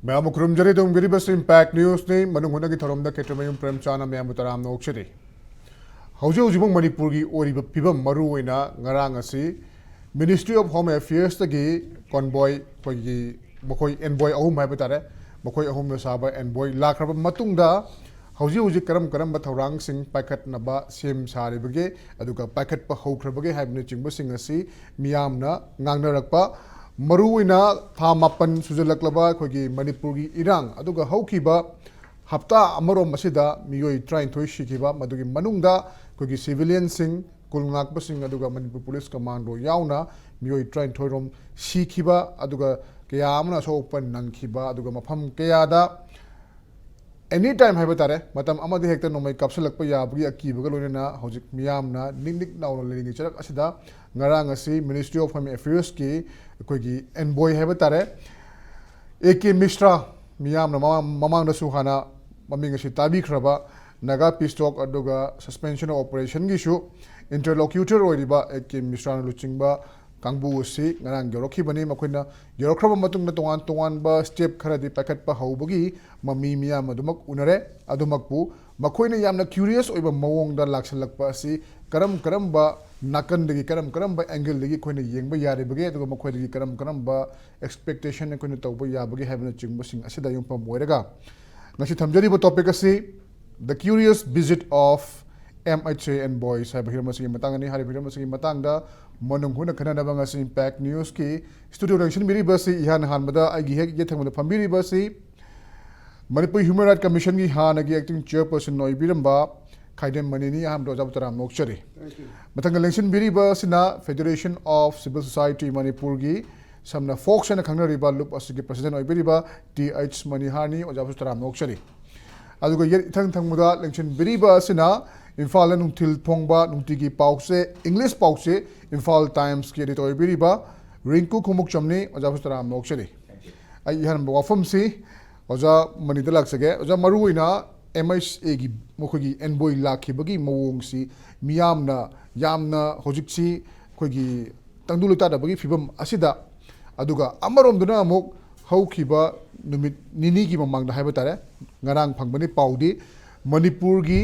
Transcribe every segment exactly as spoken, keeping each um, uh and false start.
ꯃꯌꯥꯝꯕꯨ ꯈꯨꯔꯨꯝꯖꯔꯤ꯫ ꯇꯨꯝꯕꯤꯔꯤꯕꯁꯤ Impact Newsꯅꯤ꯫ ꯃꯅꯨꯡ ꯍꯨꯠꯅꯒꯤ ꯊꯧꯔꯝꯗ ꯈꯦꯇ꯭ꯔꯤꯃꯌꯨꯝ ꯄ꯭ꯔꯦꯝꯆꯥꯟꯅ ꯃꯌꯥꯝꯕꯨ ꯇꯔꯥꯝꯅ ꯑꯣꯛꯆꯔꯤ꯫ ꯍꯧꯖꯤꯛ ꯍꯧꯖꯤꯛꯃꯛ ꯃꯅꯤꯄꯨꯔꯒꯤ ꯑꯣꯏꯔꯤꯕ ꯐꯤꯕꯝ, ꯃꯔꯨ ꯑꯣꯏꯅ ꯉꯔꯥꯡ ꯑꯁꯤ Ministry of Home Affairsꯇꯒꯤ convoy, ꯑꯩꯈꯣꯏꯒꯤ ꯃꯈꯣꯏ envoy ꯑꯍꯨꯝ ꯍꯥꯏꯕ ꯇꯥꯔꯦ, ꯃꯈꯣꯏ ꯑꯍꯨꯝꯅ ꯁꯥꯕ envoy ꯂꯥꯛꯈ꯭ꯔꯕ ꯃꯇꯨꯡꯗ ꯍꯧꯖꯤꯛ ꯍꯧꯖꯤꯛ ꯀꯔꯝ ꯀꯔꯝꯕ ꯊꯧꯔꯥꯡꯁꯤꯡ ꯄꯥꯏꯈꯠꯅꯕ ꯁꯦꯝ ꯁꯥꯔꯤꯕꯒꯦ, ꯑꯗꯨꯒ ꯄꯥꯏꯈꯠꯄ ꯍꯧꯈ꯭ꯔꯕꯒꯦ ꯍꯥꯏꯕꯅꯆꯤꯡꯕꯁꯤꯡ ꯑꯁꯤ ꯃꯤꯌꯥꯝꯅ ꯉꯥꯡꯅꯔꯛꯄ, ꯃꯔꯨ ꯑꯣꯏꯅ ꯊꯥ ꯃꯥꯄꯟ ꯁꯨꯖꯜꯂꯛꯂꯕ ꯑꯩꯈꯣꯏꯒꯤ ꯃꯅꯤꯄꯨꯔꯒꯤ ꯏꯔꯥꯡ, ꯑꯗꯨꯒ ꯍꯧꯈꯤꯕ ꯍꯞꯇꯥ ꯑꯃꯔꯣꯝ ꯑꯁꯤꯗ ꯃꯤꯑꯣꯏ ꯇꯔꯥꯅꯤꯊꯣꯏ ꯁꯤꯈꯤꯕ, ꯃꯗꯨꯒꯤ ꯃꯅꯨꯡꯗ ꯑꯩꯈꯣꯏꯒꯤ civilianꯁꯤꯡ, ꯀꯨꯜ ꯉꯥꯛꯄꯁꯤꯡ, ꯑꯗꯨꯒ ꯃꯅꯤꯄꯨꯔ Police Commando ꯌꯥꯎꯅ ꯃꯤꯑꯣꯏ ꯇꯔꯥꯅꯤꯊꯣꯏ ꯔꯣꯝ ꯁꯤꯈꯤꯕ, ꯑꯗꯨꯒ ꯀꯌꯥ ꯑꯃꯅ ꯑꯁꯣꯛ ꯑꯄꯟ ꯅꯪꯈꯤꯕ, ꯑꯗꯨꯒ ꯃꯐꯝ ꯀꯌꯥꯗ any time ꯍꯥꯏꯕ ꯇꯥꯔꯦ, ꯃꯇꯝ ꯑꯃꯗ ꯍꯦꯛꯇ ꯅꯣꯡꯃꯩ ꯀꯥꯞꯁꯤꯜꯂꯛꯄ ꯌꯥꯕꯒꯤ ꯑꯀꯤꯕꯒ ꯂꯣꯏꯅꯅ ꯍꯧꯖꯤꯛ ꯃꯤꯌꯥꯝꯅ ꯅꯤꯛ ꯅꯤꯛ ꯂꯥꯎꯅ ꯂꯩꯔꯤꯉꯩ ꯆꯔꯛ ꯑꯁꯤꯗ ꯉꯔꯥꯡ ꯑꯁꯤ Ministry of Home Affairsꯀꯤ ꯑꯩꯈꯣꯏꯒꯤ envoy ꯍꯥꯏꯕ ꯇꯥꯔꯦ, ꯑꯦ ꯀꯦ ꯃꯤꯁ꯭ꯔꯥ, ꯃꯤꯌꯥꯝꯅ ꯃꯃꯥꯡ-, ꯃꯃꯥꯡꯗꯁꯨ ꯍꯥꯟꯅ ꯃꯃꯤꯡ ꯑꯁꯤ ꯇꯥꯕꯤꯈ꯭ꯔꯕ Naga Peace Talk ꯑꯗꯨꯒ Suspension of Operationꯒꯤꯁꯨ interlocutor ꯑꯣꯏꯔꯤꯕ ꯑꯦ ꯀꯦ ꯃꯤꯁ꯭ꯔꯥꯅ ꯂꯨꯆꯤꯡꯕ ꯀꯥꯡꯕꯨ ꯑꯁꯤ ꯉꯔꯥꯡ ꯌꯧꯔꯛꯈꯤꯕꯅꯤ꯫ ꯃꯈꯣꯏꯅ ꯌꯧꯔꯛꯈ꯭ꯔꯕ ꯃꯇꯨꯡꯗ ꯇꯣꯉꯥꯟ ꯇꯣꯉꯥꯟꯕ step ꯈꯔꯗꯤ ꯄꯥꯏꯈꯠꯄ ꯍꯧꯕꯒꯤ ꯃꯃꯤ ꯃꯤꯌꯥꯝ ꯑꯗꯨꯃꯛ ꯎꯅꯔꯦ꯫ ꯑꯗꯨꯃꯛꯄꯨ ꯃꯈꯣꯏꯅ ꯌꯥꯝꯅ curious ꯑꯣꯏꯕ ꯃꯑꯣꯡꯗ ꯂꯥꯛꯁꯜꯂꯛꯄ ꯑꯁꯤ ꯀꯔꯝ ꯀꯔꯝꯕ ꯅꯥꯀꯟꯗꯒꯤ, ꯀꯔꯝ ꯀꯔꯝꯕ angleꯗꯒꯤ ꯑꯩꯈꯣꯏꯅ ꯌꯦꯡꯕ ꯌꯥꯔꯤꯕꯒꯦ, ꯑꯗꯨꯒ ꯃꯈꯣꯏꯗꯒꯤ ꯀꯔꯝ ꯀꯔꯝꯕ expectation ꯑꯩꯈꯣꯏꯅ ꯇꯧꯕ ꯌꯥꯕꯒꯦ ꯍꯥꯏꯕꯅꯆꯤꯡꯕꯁꯤꯡ ꯑꯁꯤꯗ ꯌꯨꯝꯐꯝ ꯑꯣꯏꯔꯒ ꯉꯁꯤ ꯊꯝꯖꯔꯤꯕ topic ꯑꯁꯤ The Curious Visit of M H A Envoys ꯍꯥꯏꯕ ꯍꯤꯔꯝ ꯑꯁꯤꯒꯤ ꯃꯇꯥꯡꯗꯅꯤ꯫ ꯍꯥꯏꯔꯤꯕ ꯍꯤꯔꯝ ꯑꯁꯤꯒꯤ ꯃꯇꯥꯡꯗ ꯃꯅꯨꯡ ꯍꯨꯠꯅ ꯈꯟꯅꯅꯕ ꯉꯁꯤ Impact Newsꯀꯤ studio ꯂꯦꯡꯁꯤꯟꯕꯤꯔꯤꯕ ꯑꯁꯤ ꯏꯍꯥꯟ ꯍꯥꯟꯕꯗ ꯑꯩꯒꯤ ꯍꯦꯛ ꯌꯦꯠ ꯊꯪꯕꯗ ꯐꯝꯕꯤꯔꯤꯕ ꯑꯁꯤ ꯃꯅꯤꯄꯨꯔ Human Rights Commissionꯒꯤ ꯍꯥꯟꯅꯒꯤ acting chairperson ꯑꯣꯏꯕꯤꯔꯝꯕ ꯈꯥꯏꯗꯦꯝ ꯃꯅꯤꯅꯤ꯫ ꯑꯍꯥꯟꯕꯗ ꯑꯣꯖꯥꯕꯨ ꯇꯔꯥꯝꯅ ꯑꯣꯛꯆꯔꯤ꯫ ꯃꯊꯪꯗ ꯂꯦꯡꯁꯤꯟꯕꯤꯔꯤꯕ ꯑꯁꯤꯅ Federation of Civil Society ꯃꯅꯤꯄꯨꯔꯒꯤ, ꯁꯝꯅ ꯐꯣꯛꯁ ꯍꯥꯏꯅ ꯈꯪꯅꯔꯤꯕ ꯂꯨꯞ ꯑꯁꯤꯒꯤ president ꯑꯣꯏꯕꯤꯔꯤꯕ ꯇꯤ ꯑꯩꯆ ꯃꯅꯤꯍꯥꯔꯅꯤ꯫ ꯑꯣꯖꯥꯕꯨꯁꯨ ꯇꯔꯥꯝꯅ ꯑꯣꯛꯆꯔꯤ꯫ ꯑꯗꯨꯒ ꯌꯦꯠ ꯏꯊꯪ ꯊꯪꯕꯗ ꯂꯦꯡꯁꯤꯟꯕꯤꯔꯤꯕ ꯑꯁꯤꯅ ꯏꯝꯐꯥꯜꯗ ꯅꯨꯡꯊꯤꯜ ꯐꯣꯡꯕ ꯅꯨꯡꯇꯤꯒꯤ ꯄꯥꯎꯆꯦ, English ꯄꯥꯎꯆꯦ, ꯏꯝꯐꯥꯜ Timesꯀꯤ editor ꯑꯣꯏꯕꯤꯔꯤꯕ ꯔꯤꯡꯀꯨ ꯈꯣꯡꯎꯞꯆꯝꯅꯤ꯫ ꯑꯣꯖꯥꯕꯨꯁꯨ ꯇꯔꯥꯝꯅ ꯑꯣꯛꯆꯔꯤ꯫ ꯑꯩ ꯏꯍꯥꯟꯕ ꯋꯥꯐꯝꯁꯤ ꯑꯣꯖꯥ ꯃꯅꯤꯗ ꯂꯥꯛꯆꯒꯦ꯫ ꯑꯣꯖꯥ, ꯃꯔꯨꯑꯣꯏꯅ M H Aꯒꯤ ꯃꯈꯣꯏꯒꯤ envoy ꯂꯥꯛꯈꯤꯕꯒꯤ ꯃꯑꯣꯡꯁꯤ ꯃꯤꯌꯥꯝꯅ ꯌꯥꯝꯅ ꯍꯧꯖꯤꯛꯁꯤ ꯑꯩꯈꯣꯏꯒꯤ ꯇꯪꯗꯨ ꯂꯩꯇꯥꯗꯕꯒꯤ ꯐꯤꯕꯝ ꯑꯁꯤꯗ, ꯑꯗꯨꯒ ꯑꯃꯔꯣꯝꯗꯅ ꯑꯃꯨꯛ ꯍꯧꯈꯤꯕ ꯅꯨꯃꯤꯠ ꯅꯤꯅꯤꯒꯤ ꯃꯃꯥꯡꯗ ꯍꯥꯏꯕ ꯇꯥꯔꯦ, ꯉꯔꯥꯡ ꯐꯪꯕꯅꯤ ꯄꯥꯎꯗꯤ, ꯃꯅꯤꯄꯨꯔꯒꯤ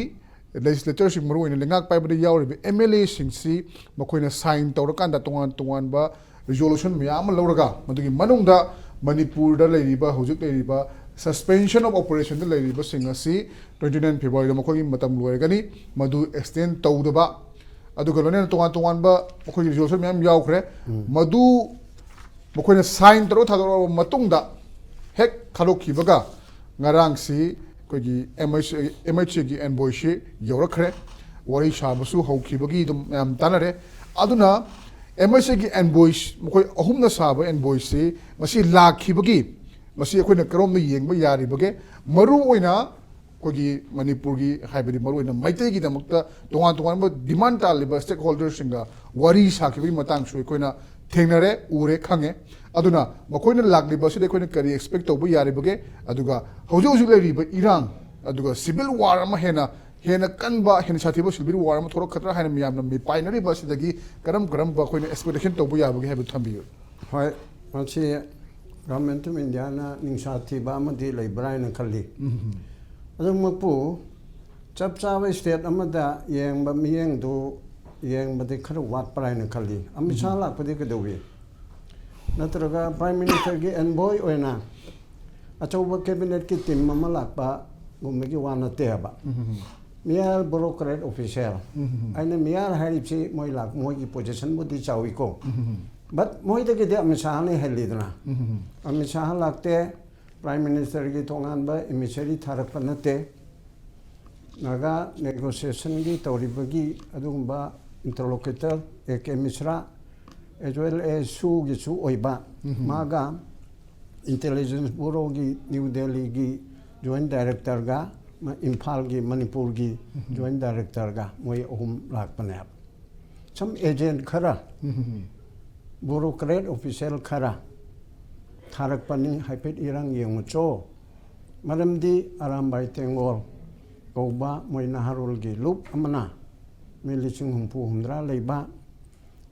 ꯂꯦꯖꯤꯁꯂꯦꯇꯔꯁꯤꯡ, ꯃꯔꯨꯑꯣꯏꯅ ꯂꯩꯉꯥꯛ ꯄꯥꯏꯕꯗ ꯌꯥꯎꯔꯤꯕ ꯑꯦꯝ ꯑꯦꯜ ꯑꯦꯁꯤꯡꯁꯤ ꯃꯈꯣꯏꯅ ꯁꯥꯏꯟ ꯇꯧꯔꯀꯥꯟꯗ ꯇꯣꯉꯥꯟ ꯇꯣꯉꯥꯟꯕ ꯔꯤꯖꯣꯂꯨꯁꯟ ꯃꯌꯥꯝ ꯑꯃ ꯂꯧꯔꯒ, ꯃꯗꯨꯒꯤ ꯃꯅꯨꯡꯗ ꯃꯅꯤꯄꯨꯔꯗ ꯂꯩꯔꯤꯕ, ꯍꯧꯖꯤꯛ ꯂꯩꯔꯤꯕ ꯁꯁꯄꯦꯟꯁꯟ ꯑꯣꯐ ꯑꯣꯄꯔꯦꯁꯟꯗ ꯂꯩꯔꯤꯕꯁꯤꯡ ꯑꯁꯤ twenty nine February ꯃꯈꯣꯏꯒꯤ ꯃꯇꯝ ꯂꯣꯏꯔꯒꯅꯤ, ꯃꯗꯨ ꯑꯦꯛꯁꯇꯦꯟ ꯇꯧꯗꯕ, ꯑꯗꯨꯒ ꯂꯣꯏꯅꯅ ꯇꯣꯉꯥꯟ ꯇꯣꯉꯥꯟꯕ ꯃꯈꯣꯏꯒꯤ ꯔꯤꯖꯣꯂꯨꯁꯟ ꯃꯌꯥꯝ ꯌꯥꯎꯈ꯭ꯔꯦ꯫ ꯃꯗꯨ ꯃꯈꯣꯏꯅ ꯁꯥꯏꯟ ꯇꯧꯔ ꯊꯥꯗꯣꯔꯛꯑꯕ ꯃꯇꯨꯡꯗ, ꯍꯦꯛ ꯊꯥꯗꯣꯛꯈꯤꯕꯒ, ꯉꯔꯥꯡꯁꯤ ꯑꯩꯈꯣꯏꯒꯤ ꯑꯦꯝ ꯑꯩꯆ ꯑꯦꯒꯤ ꯑꯦꯟꯕꯣꯏꯁꯤ ꯌꯧꯔꯛꯈ꯭ꯔꯦ꯫ ꯋꯥꯔꯤ ꯁꯥꯕꯁꯨ ꯍꯧꯈꯤꯕꯒꯤ ꯑꯗꯨꯝ ꯃꯌꯥꯝ ꯇꯥꯟꯅꯔꯦ꯫ ꯑꯗꯨꯅ ꯑꯦꯝ ꯑꯩꯆ ꯑꯦꯒꯤ ꯑꯦꯟꯕꯣꯏꯁ, ꯃꯈꯣꯏ ꯑꯍꯨꯝꯅ ꯁꯥꯕ ꯑꯦꯟꯕꯣꯏꯁꯤ ꯉꯁꯤ ꯂꯥꯛꯈꯤꯕꯒꯤ, ꯃꯁꯤ ꯑꯩꯈꯣꯏꯅ ꯀꯔꯣꯝꯗ ꯌꯦꯡꯕ ꯌꯥꯔꯤꯕꯒꯦ? ꯃꯔꯨ ꯑꯣꯏꯅ ꯑꯩꯈꯣꯏꯒꯤ ꯃꯅꯤꯄꯨꯔꯒꯤ, ꯍꯥꯏꯕꯗꯤ ꯃꯔꯨꯑꯣꯏꯅ ꯃꯩꯇꯩꯒꯤꯗꯃꯛꯇ ꯇꯣꯉꯥꯟ ꯇꯣꯉꯥꯟꯕ ꯗꯤꯃꯥꯟ ꯇꯥꯜꯂꯤꯕ ꯁ꯭ꯇꯦꯛ ꯍꯣꯜꯗꯔꯁꯤꯡꯒ ꯋꯥꯔꯤ ꯁꯥꯈꯤꯕꯒꯤ ꯃꯇꯥꯡꯁꯨ ꯑꯩꯈꯣꯏꯅ ꯊꯦꯡꯅꯔꯦ, ꯎꯔꯦ, ꯈꯪꯉꯦ꯫ ꯑꯗꯨꯅ ꯃꯈꯣꯏꯅ ꯂꯥꯛꯂꯤꯕ ꯑꯁꯤꯗ ꯑꯩꯈꯣꯏꯅ ꯀꯔꯤ ꯑꯦꯛꯁꯄꯦꯛ ꯇꯧꯕ ꯌꯥꯔꯤꯕꯒꯦ? ꯑꯗꯨꯒ ꯍꯧꯖꯤꯛ ꯍꯧꯖꯤꯛ ꯂꯩꯔꯤꯕ ꯏꯔꯥꯡ, ꯑꯗꯨꯒ ꯁꯤꯚꯤꯜ ꯋꯥꯔ ꯑꯃ ꯍꯦꯟꯅ, ꯍꯦꯟꯅ ꯀꯟꯕ, ꯍꯦꯟꯅ ꯁꯥꯊꯤꯕ ꯁꯤꯚꯤꯜ ꯋꯥꯔ ꯑꯃ ꯊꯣꯛꯂꯛꯀꯗ꯭ꯔꯥ ꯍꯥꯏꯅ ꯃꯤꯌꯥꯝꯅ ꯃꯤꯄꯥꯏꯅꯔꯤꯕ ꯑꯁꯤꯗꯒꯤ ꯀꯔꯝ ꯀꯔꯝꯕ ꯑꯩꯈꯣꯏꯅ ꯑꯦꯛꯁꯄꯦꯛꯇꯦꯁꯟ ꯇꯧꯕ ꯌꯥꯕꯒꯦ ꯍꯥꯏꯕꯗꯨ ꯊꯝꯕꯤꯌꯨ꯫ ꯍꯣꯏ, ꯃꯁꯤ Government of India ꯅ ꯅꯤꯡꯁꯥ ꯊꯤꯕ ꯑꯃꯗꯤ ꯂꯩꯕ꯭ꯔꯥ ꯍꯥꯏꯅ ꯈꯜꯂꯤ꯫ ꯑꯗꯨꯃꯛꯄꯨ ꯆꯞ ꯆꯥꯕ state ꯑꯃꯗ ꯌꯦꯡꯕ ꯃꯤꯠꯌꯦꯡꯗꯨ ꯌꯦꯡꯕꯗꯤ ꯈꯔ ꯋꯥꯠꯄ꯭ꯔꯥ ꯍꯥꯏꯅ ꯈꯜꯂꯤ꯫ ꯑꯃꯤꯠ ꯁꯥꯍ ꯂꯥꯛꯄꯗꯤ ꯀꯩꯗꯧꯏ? ꯅꯠꯇ꯭ꯔꯒ Prime Minister ꯒꯤ envoy ꯑꯣꯏꯅ ꯑꯆꯧꯕ cabinet ꯀꯤ team ꯑꯃ ꯂꯥꯛꯄꯒꯨꯝꯕꯒꯤ ꯋꯥ ꯅꯠꯇꯦ ꯍꯥꯏꯕ꯫ Mere bureaucrat official꯫ ꯑꯩꯅ mere ꯍꯥꯏꯔꯤꯕꯁꯤ ꯃꯣꯏ ꯂꯥꯛ-, ꯃꯣꯏꯒꯤ position ꯕꯨꯗꯤ ꯆꯥꯎꯏꯀꯣ꯫ But ꯃꯣꯏꯗꯒꯤꯗꯤ ꯑꯃꯤꯠ ꯁꯥꯍꯅ ꯍꯦꯜꯂꯤꯗꯅ꯫ ꯑꯃꯤꯠ ꯁꯥꯍ ꯂꯥꯛꯇꯦ, Prime Minister ꯒꯤ ꯇꯣꯉꯥꯟꯕ emissary ꯊꯥꯔꯛꯄ ꯅꯠꯇꯦ꯫ Naga negotiation ꯒꯤ ꯇꯧꯔꯤꯕꯒꯤ ꯑꯗꯨꯒꯨꯝꯕ interlocutor A K Mishra, as well as SoO ꯒꯤꯁꯨ ꯑꯣꯏꯕ, ꯃꯥꯒ Intelligence Bureau ꯒꯤ New Delhi ꯒꯤ Joint Director ꯒ, ꯃ-, ꯏꯝꯐꯥꯜꯒꯤ, ꯃꯅꯤꯄꯨꯔꯒꯤ Joint Director ꯒ ꯃꯣꯏ ꯑꯍꯨꯝ ꯂꯥꯛꯄꯅꯦꯕ꯫ Some agent ꯈꯔ, bureaucrat official ꯈꯔ ꯊꯥꯔꯛꯄꯅꯤ, ꯍꯥꯏꯐꯦꯠ ꯏꯔꯥꯡ ꯌꯦꯡꯉꯨꯆꯣ꯫ ꯃꯔꯝꯗꯤ ꯑꯔꯥꯝꯕꯥꯏ ꯇꯦꯡꯒꯣꯜ ꯀꯧꯕ ꯃꯣꯏ ꯅꯍꯥꯔꯣꯜꯒꯤ ꯂꯨꯞ ꯑꯃꯅ ꯃꯤ ꯂꯤꯁꯤꯡ ꯍꯨꯝꯐꯨ ꯍꯨꯝꯗ꯭ꯔꯥ ꯂꯩꯕ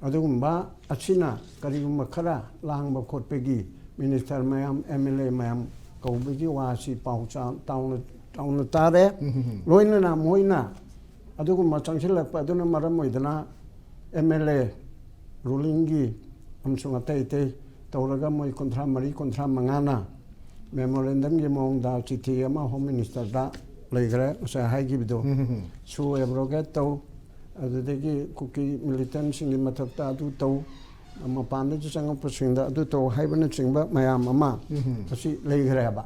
ꯑꯗꯨꯒꯨꯝꯕ ꯑꯁꯤꯅ ꯀꯔꯤꯒꯨꯝꯕ ꯈꯔ ꯂꯥꯡꯕ ꯈꯣꯠꯄꯒꯤ minister ꯃꯌꯥꯝ, M L A ꯃꯌꯥꯝ ꯀꯧꯕꯒꯤ ꯋꯥꯁꯤ ꯄꯥꯎ ꯆꯥ-, ꯇꯥꯎꯅ, ꯇꯥꯎꯅ ꯇꯥꯔꯦ꯫ ꯂꯣꯏꯅꯅ ꯃꯣꯏꯅ ꯑꯗꯨꯒꯨꯝꯕ ꯆꯪꯁꯤꯜꯂꯛꯄ ꯑꯗꯨꯅ ꯃꯔꯝ ꯑꯣꯏꯗꯅ ꯑꯦꯝ ꯑꯦꯜ ꯑꯦ ꯔꯨꯂꯤꯡꯒꯤ ꯑꯃꯁꯨꯡ ꯑꯇꯩ ꯑꯇꯩ ꯇꯧꯔꯒ ꯃꯣꯏ ꯀꯨꯟꯊ꯭ꯔꯥ ꯃꯔꯤ, ꯀꯨꯟꯊ꯭ꯔꯥ ꯃꯉꯥꯅ ꯃꯦꯃꯣꯔꯦꯟꯗꯝꯒꯤ ꯃꯑꯣꯡꯗ ꯆꯤꯊꯤ ꯑꯃ ꯍꯣꯝ ꯃꯤꯅꯤꯁꯇꯔꯗ ꯂꯩꯈ꯭ꯔꯦ, ꯉꯁꯥꯏ ꯍꯥꯏꯈꯤꯕꯗꯣ꯫ ꯁꯨ ꯑꯦꯕ꯭ꯔꯣꯒꯦꯠ ꯇꯧ, ꯑꯗꯨꯗꯒꯤ ꯀꯨꯀꯤ ꯃꯤꯂꯤꯇꯦꯟꯁꯤꯡꯒꯤ ꯃꯊꯛꯇ ꯑꯗꯨ ꯇꯧ, ꯃꯄꯥꯟꯗꯒꯤ ꯆꯪꯉꯛꯄꯁꯤꯡꯗ ꯑꯗꯨ ꯇꯧ ꯍꯥꯏꯕꯅꯆꯤꯡꯕ ꯃꯌꯥꯝ ꯑꯃ ꯑꯁꯤ ꯂꯩꯈ꯭ꯔꯦꯕ꯫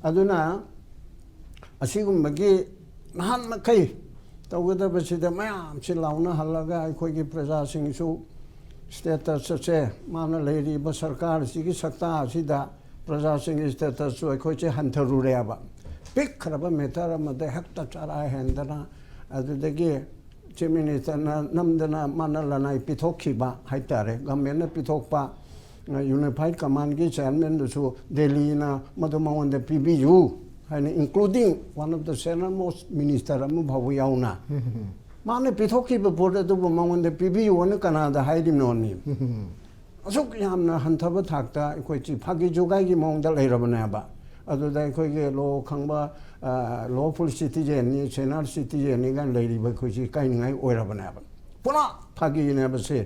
ꯑꯗꯨꯅ ꯑꯁꯤꯒꯨꯝꯕꯒꯤ ꯅꯍꯥꯟ ꯃꯈꯩ ꯇꯧꯒꯗꯕꯁꯤꯗ ꯃꯌꯥꯝꯁꯤ ꯂꯥꯎꯅꯍꯜꯂꯒ ꯑꯩꯈꯣꯏꯒꯤ ꯄ꯭ꯔꯖꯥꯁꯤꯡꯁꯨ ꯁ꯭ꯇꯦꯇꯁ ꯑꯁꯦ, ꯃꯥꯅ ꯂꯩꯔꯤꯕ ꯁꯔꯀꯥꯔꯁꯤꯒꯤ ꯁꯛꯇꯥ ꯑꯁꯤꯗ ꯄ꯭ꯔꯖꯥꯁꯤꯡꯒꯤ ꯁ꯭ꯇꯦꯇꯁꯁꯨ ꯑꯩꯈꯣꯏꯁꯦ ꯍꯟꯊꯔꯨꯔꯦꯕ꯫ ꯄꯤꯛꯈ꯭ꯔꯕ ꯃꯦꯇꯔ ꯑꯃꯗ ꯍꯦꯛꯇ ꯆꯔꯥ ꯍꯦꯟꯗꯅ, ꯑꯗꯨꯗꯒꯤ ꯆꯤꯐ ꯃꯤꯅꯤꯁꯇꯔꯅ ꯅꯝꯗꯅ ꯃꯥꯅ ꯂꯅꯥꯏ ꯄꯤꯊꯣꯛꯈꯤꯕ ꯍꯥꯏꯇꯥꯔꯦ, ꯒꯚꯔꯟꯃꯦꯟꯠꯅ ꯄꯤꯊꯣꯛꯄ꯫ ꯌꯨꯅꯤꯐꯥꯏꯠ ꯀꯃꯥꯟꯒꯤ ꯆꯤꯌꯥꯔꯃꯦꯟꯗꯨꯁꯨ ꯗꯦꯜꯂꯤꯅ ꯃꯗꯨ ꯃꯉꯣꯟꯗ ꯄꯤꯕꯤꯌꯨ ꯍꯥꯏꯅ, including one of the senior most minister ꯑꯃ ꯐꯥꯎꯕ ꯌꯥꯎꯅ, ꯃꯥꯅ ꯄꯤꯊꯣꯛꯈꯤꯕ ꯄꯣꯠ ꯑꯗꯨꯕꯨ ꯃꯉꯣꯟꯗ ꯄꯤꯕꯤꯌꯨ ꯍꯥꯏꯅ ꯀꯅꯥꯗ ꯍꯥꯏꯔꯤꯕꯅꯣꯅꯤ? ꯑꯁꯨꯛ ꯌꯥꯝꯅ ꯍꯟꯊꯕ ꯊꯥꯛꯇ ꯑꯩꯈꯣꯏ ꯆꯤ-, ꯐꯥꯒꯤ ꯖꯨꯒꯥꯏꯒꯤ ꯃꯑꯣꯡꯗ ꯂꯩꯔꯕꯅꯦꯕ꯫ ꯑꯗꯨꯗ ꯑꯩꯈꯣꯏꯒꯤ ꯂꯣ ꯈꯪꯕ, ꯑ, lawful citizenꯅꯤ, senior citizenꯅꯤ ꯀꯥꯏꯅ ꯂꯩꯔꯤꯕ ꯑꯩꯈꯣꯏꯁꯤ ꯏꯀꯥꯏꯅꯤꯡꯉꯥꯏ ꯑꯣꯏꯔꯕꯅꯦꯕ꯫ ꯄꯨꯔꯥ ꯐꯥꯒꯤꯅꯦꯕ ꯁꯤ꯫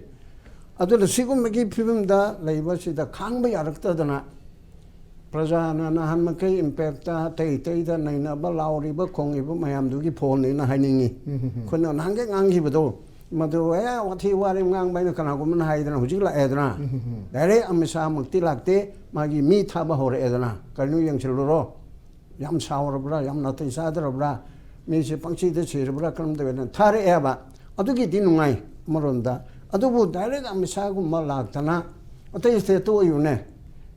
ꯑꯗꯨꯅ ꯁꯤꯒꯨꯝꯕꯒꯤ ꯐꯤꯕꯝꯗ ꯂꯩꯕꯁꯤꯗ ꯈꯥꯡꯕ ꯌꯥꯔꯛꯇꯗꯅ ꯄ꯭ꯔꯖꯥꯅ ꯅꯍꯥꯟ ꯃꯈꯩ ꯏꯝꯄꯦꯛꯇ ꯑꯇꯩ ꯑꯇꯩꯗ ꯅꯩꯅꯕ ꯂꯥꯎꯔꯤꯕ ꯈꯣꯡꯉꯤꯕ ꯃꯌꯥꯝꯗꯨꯒꯤ ꯐꯣꯟꯅꯦꯅ ꯍꯥꯏꯅꯤꯡꯉꯤ꯫ ꯑꯩꯈꯣꯏꯅ ꯅꯍꯥꯟꯒꯩ ꯉꯥꯡꯈꯤꯕꯗꯣ, ꯃꯗꯨ, "ꯑꯦ, ꯋꯥꯊꯤ ꯋꯥꯔꯦꯝ ꯉꯥꯡꯕ" ꯍꯥꯏꯅ ꯀꯅꯥꯒꯨꯝꯕꯅ ꯍꯥꯏꯗꯅ ꯍꯧꯖꯤꯛ ꯂꯥꯛꯑꯦꯗꯅ꯫ ꯗꯥꯏꯔꯦꯛ ꯑꯃꯤꯠ ꯁꯥꯃꯛꯇꯤ ꯂꯥꯛꯇꯦ, ꯃꯥꯒꯤ ꯃꯤ ꯊꯥꯕ ꯍꯧꯔꯛꯑꯦꯗꯅ꯫ ꯀꯩꯅꯣ ꯌꯦꯡꯁꯤꯜꯂꯨꯔꯣ, ꯌꯥꯝ ꯁꯥꯎꯔꯕ꯭ꯔꯥ, ꯌꯥꯝ ꯅꯥꯇꯩ ꯆꯥꯗ꯭ꯔꯕ꯭ꯔꯥ, ꯃꯤꯁꯦ ꯄꯪꯁꯤꯗ ꯁꯤꯔꯕ꯭ꯔꯥ, ꯀꯔꯝ ꯇꯧꯋꯦꯅ ꯊꯥꯔꯛꯑꯦꯕ꯫ ꯑꯗꯨꯒꯤꯗꯤ ꯅꯨꯡꯉꯥꯏ ꯑꯃꯔꯣꯝꯗ꯫ ꯑꯗꯨꯕꯨ ꯗꯥꯏꯔꯦꯛ ꯑꯃꯤꯠ ꯁꯥꯒꯨꯝꯕ ꯂꯥꯛꯇꯅ ꯑꯇꯩ ꯁ꯭ꯇꯦꯠꯇ ꯑꯣꯏꯌꯨꯅꯦ,